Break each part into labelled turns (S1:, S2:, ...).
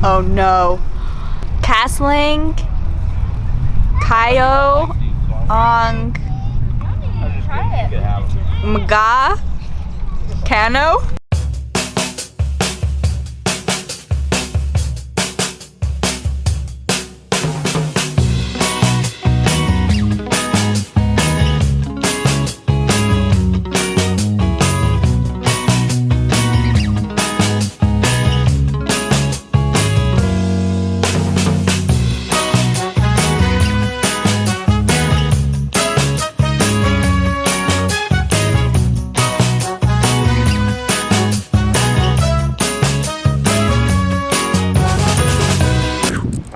S1: Oh no.
S2: Castling Kayo Ong Mga Kano.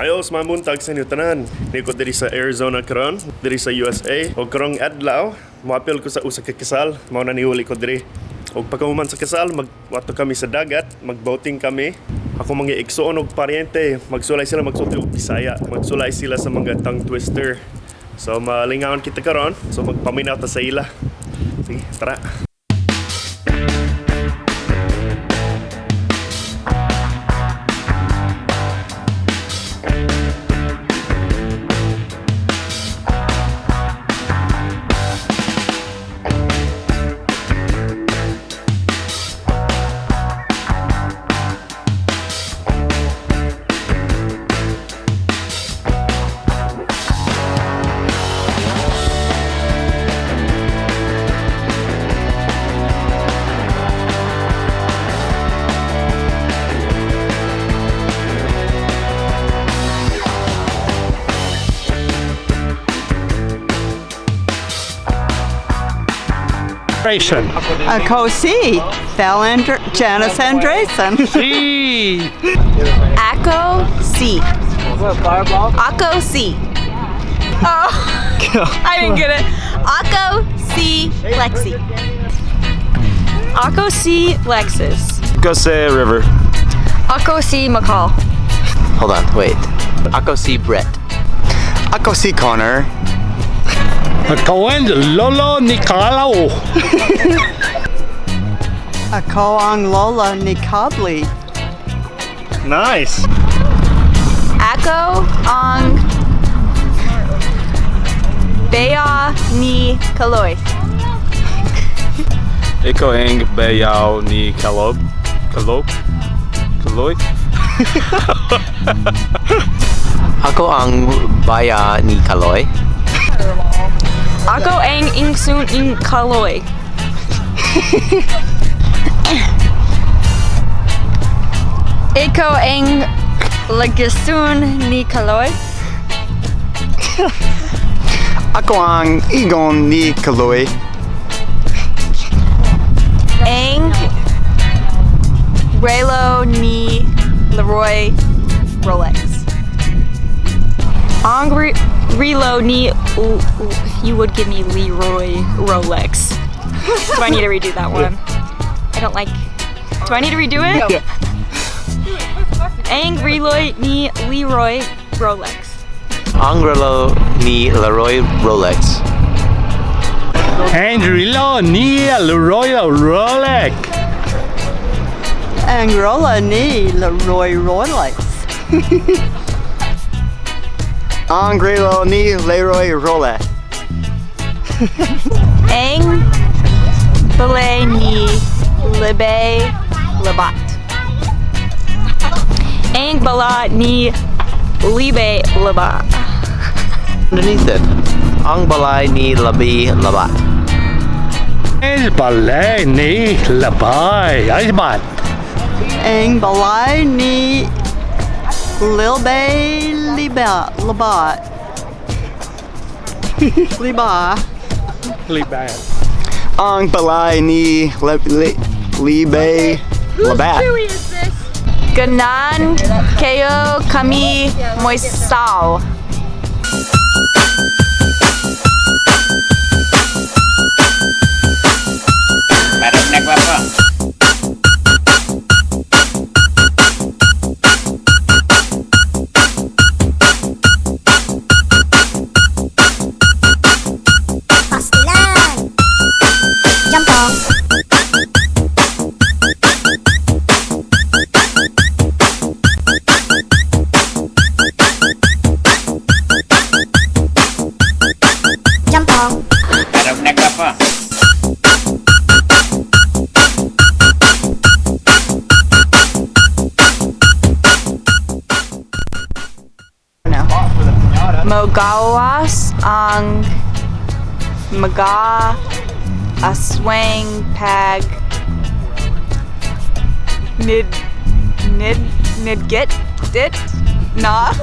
S3: Ayos, mamuntag sa inyo tanan. Ni ko diri sa Arizona karon, diri sa USA. Og karong adlaw, moapil ko sa usa ka kasal, mao na niuli ko diri. Og pagkahuman sa kasal, magwato kami sa dagat, magboating kami. Ako mga igsoon og paryente, magsulay sila magsulti og Bisaya, magsulay sila sa mga tongue twister. So malingaon kita karon, so magpaminaw ta sa ila. Sige, tara.
S4: Grayson.
S1: Ako si Val Janice Andresen.
S4: C.
S2: Ako C. Ako C. Oh, I didn't get it. Ako C Lexi. Ako C Lexus.
S5: Go say River.
S2: Ako C McCall.
S6: Hold on, wait. Ako si Brett.
S5: Ako si Connor.
S4: Cohen Lolo Nicolao.
S1: Ako ang Lola Nikabli.
S3: Nice.
S2: Ako ang Bea ni Kaloy.
S5: Iko ang Bayao ni Kalob. Kalob? Kaloy?
S6: Ako ang Baya ni Kaloy.
S2: Ako ang Ingsun ing Kaloy.
S7: Eko ang Lagasun ni Kaloy.
S5: Ako ang Igon ni Kaloy.
S2: Ang Relo ni Leroy Rolex. Ang Relo ni you would give me Leroy Rolex. Do I need to redo that one? I don't like. Do I need to redo it?
S5: Yeah.
S2: Ang Reloy ni Leroy Rolex.
S6: Ang Relo ni Leroy Rolex.
S4: Andrilo ni Leroy Rolex.
S1: Angrola ni Leroy Rolex.
S5: Ang Grelo ni Leroy Rolex.
S2: Ang Belay ni Libe Labat. Ang Bala ni Libe Labat.
S6: Underneath it. Ang Balay ni Labi Labat.
S4: El Balay ni Labay. Aybat.
S1: Ang Balay ni Lilbe Liba Labat. Liba.
S4: Libay.
S5: Ang Balay ni Libe Labat.
S2: Ganan kayo kami moisaw.
S8: Pastilan! Jampong!
S7: Mogawas ang mga aswang pag nid nid nidgit dit na.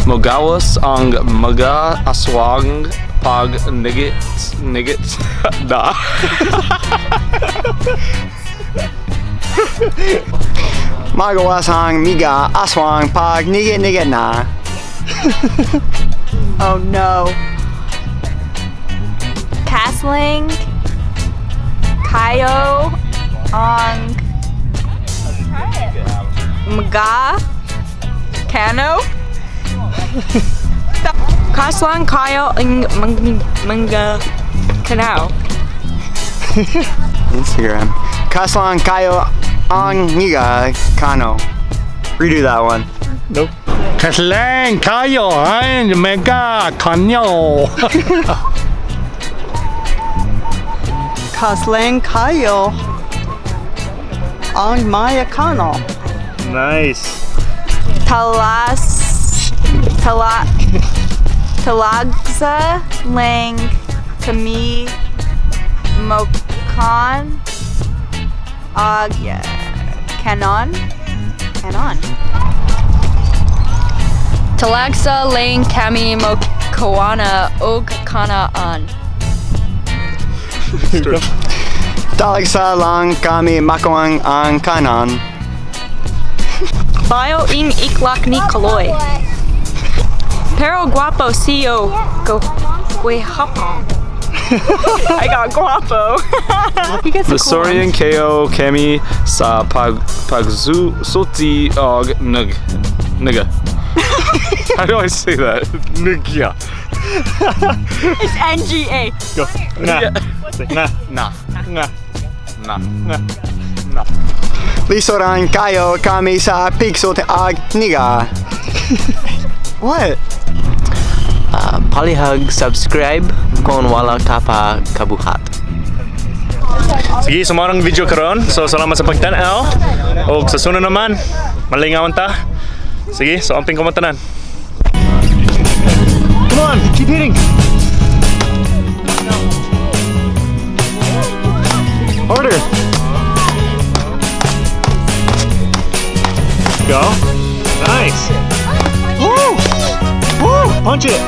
S5: Mogawas ang mga aswang pag nigit nigit na.
S9: Magawasang miga aswang pag nigit nigit na.
S1: Oh no.
S7: Kasling kayo ang mga kano.
S2: Kaslang kayo ang mga kanao.
S9: Instagram. Kaslang kayo ang miga kano. Redo that one.
S3: Nope.
S4: Kaslang kayo ang mega kanyo.
S1: Kaslang kayo ang maya kano.
S3: Nice.
S7: Talas tala talagsa lang kami mokan ag kanon kanon. Talagsa lang kami mokoana og kana an.
S9: Dalagsa lang kami makuang ang kanan.
S2: Bayo ing iklak ni Kaloy. Pero guapo siyo go hapon. I got guapo.
S7: He gets a cool
S5: Lusorian
S7: one.
S5: kayo kami sa pag pagsulti og nug nigga. How do I say that? Nugya.
S2: It's NGA.
S3: Go. Nga. Say nga.
S5: Na.
S3: Nga.
S5: Na.
S3: Nga.
S5: Na.
S9: Lisoran kayo kami sa pigsulti ag niga. What?
S6: Palihug subscribe kon wala ka pa kabuhat.
S3: Sige, so mao video karon. So salamat sa pagtan-aw. Og sa sunod naman, malingawan ta. Sige, so amping ko tanan. Come on, keep hitting. Harder. Go. Nice. Woo! Woo! Punch it.